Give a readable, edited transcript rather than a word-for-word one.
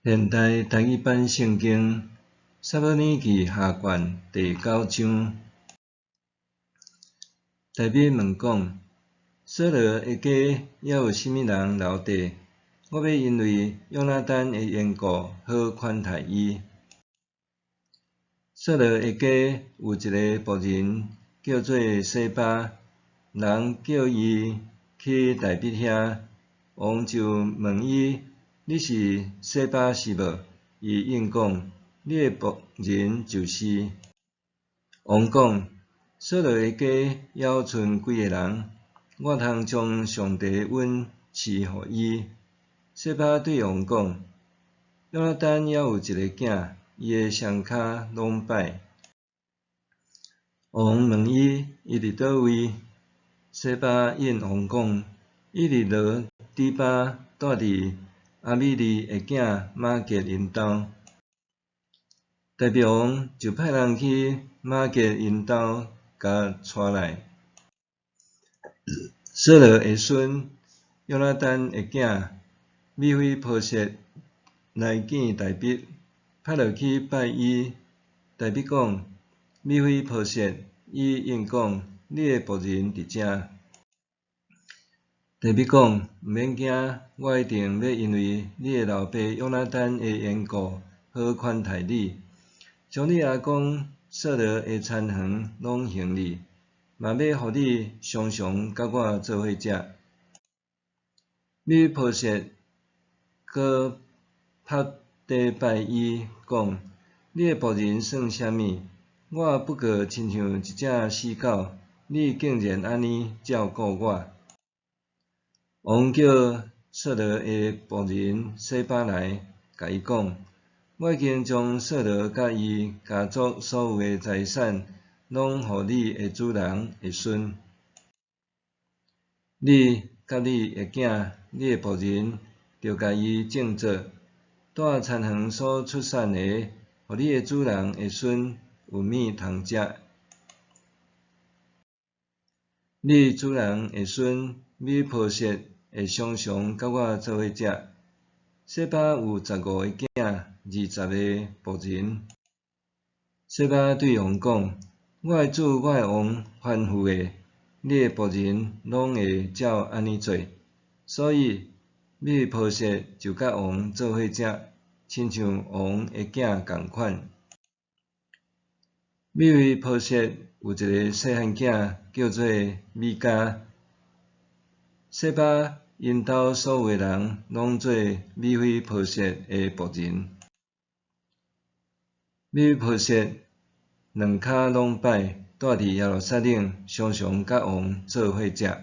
現代台語版聖經撒母耳記下卷第九章。大衛問講：掃羅的家猶有啥物人留低？我欲因為約拿單的緣故，好款待伊。掃羅的家有一个僕人叫做洗巴，人叫伊去大衛遐，王就問伊：你是洗巴是無？伊應講：你的僕人就是。王講：掃羅的家猶賰幾个人，我通將上帝的恩賜予伊？洗巴對王講：約拿單猶有一个囝，伊的雙跤攏䆀。王問伊：伊佇佗位？洗巴應王講：伊佇羅底巴，住佇亞米利的囝瑪結𪜶兜。大衛王就派人去瑪結𪜶兜，共帶來。掃羅的孫約拿單的囝米非波設來見大衛，拍落去拜伊。大衛講：米非波設，伊應講：你的僕人佇遮。大衛講：毋免驚，我一定欲因為你的老爸約拿單的緣故，好款待你，將你阿公掃羅的田園攏還你，嘛欲予你常常佮我做伙食。米非波設閣伏地拜伊，講：你的僕人算啥物？我不過親像一隻死狗，你竟然按呢照顧我。王叫掃羅的僕人洗巴來，共伊講：我已經將掃羅佮伊家族所有的財產，攏予你的主人的孫。你佮你的囝、你的僕人，著共伊種做，蹛田園所出產的，予你的主人的孫有物通食。你主人的孫米非波設會常常佮我做伙食。洗巴有15个囝，20个僕人。洗巴對王講：我的主，我的王吩咐的，你的僕人攏會照按呢做。所以米非波設就佮王做伙食，親像王的囝仝款。米非波設有一个細漢囝，叫做米迦。洗巴𪜶兜所有的人，攏做米非波設的僕人。米非波設兩跤攏䆀，蹛佇耶路撒冷，常常佮王做伙食。